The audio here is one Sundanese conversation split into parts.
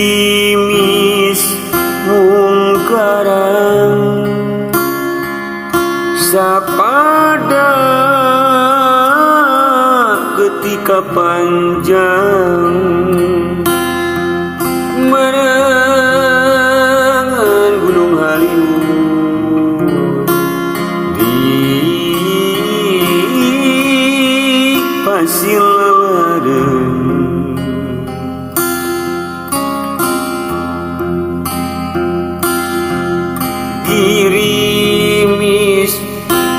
Girimis munggaran sapada ketika panjang merengan Gunung Halimun di pasir laladan. Girimis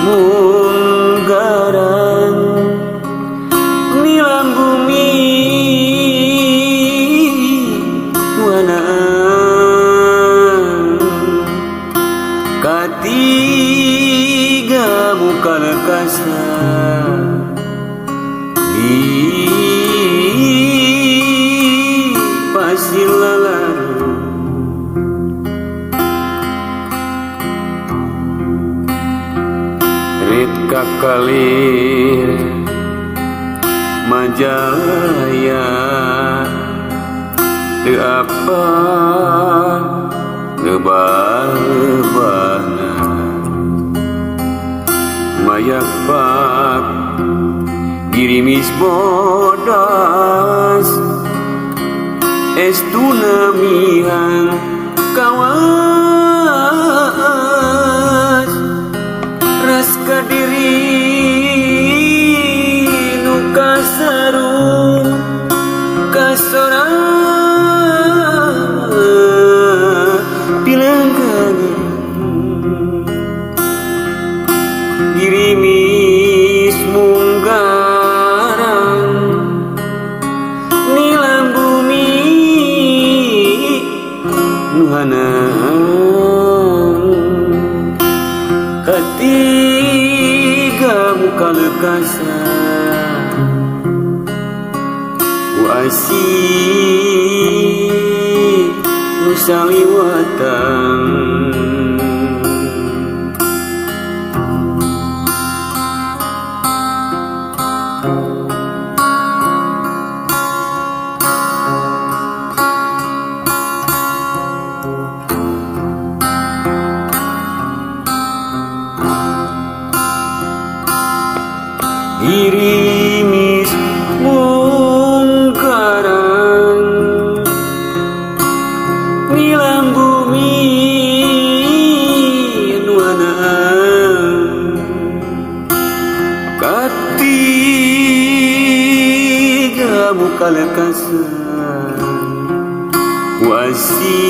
munggaran nilam bumi wanaan katiga muka lekasa di pasir lalan. Rit kakalir Majalaya teu apa lebah-lebahna mayapak girimis bodas estuna mihan kawas ras kadiri nu kasaru kasora pilengkangan. Girimis munggaran nilam bumi nuhanaan katiga muka lekasa wasi nu saliwatan. Girimis munggaran nilam bumi nuanaan katiga muka lekasa wasi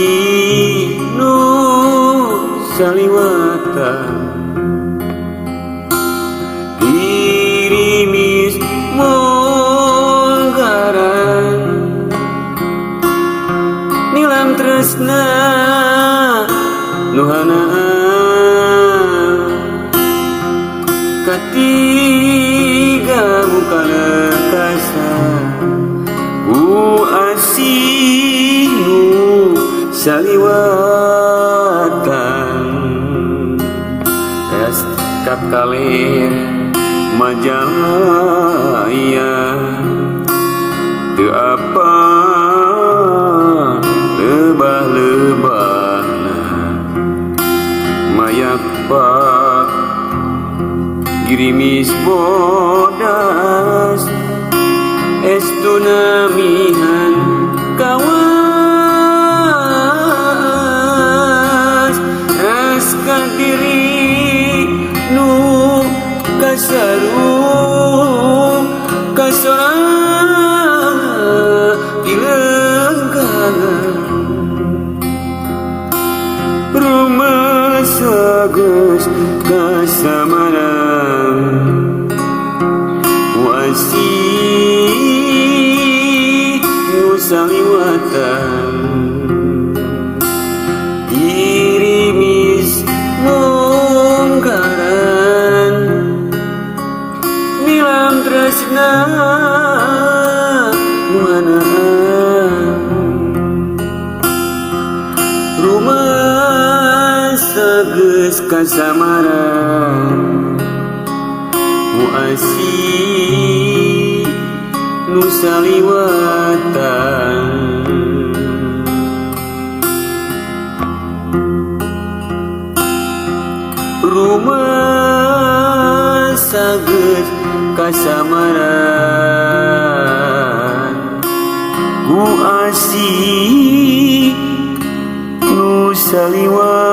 nu saliwatan. Girimis munggaran nilam tresna nuhanaan katiga muka lekasa ku asih nu saliwatan res kakalir Majalaya teu apa lebah-lebahna mayapak girimis bodas estuna mihan kawas ras kadiri nu kasaru kasora dilengkangan rumah sagus kasamaran wasi nusaliwatan. Girimis munggaran Nu hanaan. Rumasa geus kasamaran ku asih nu saliwatan. Rumasa geus kasamaran ku asih nu saliwatan.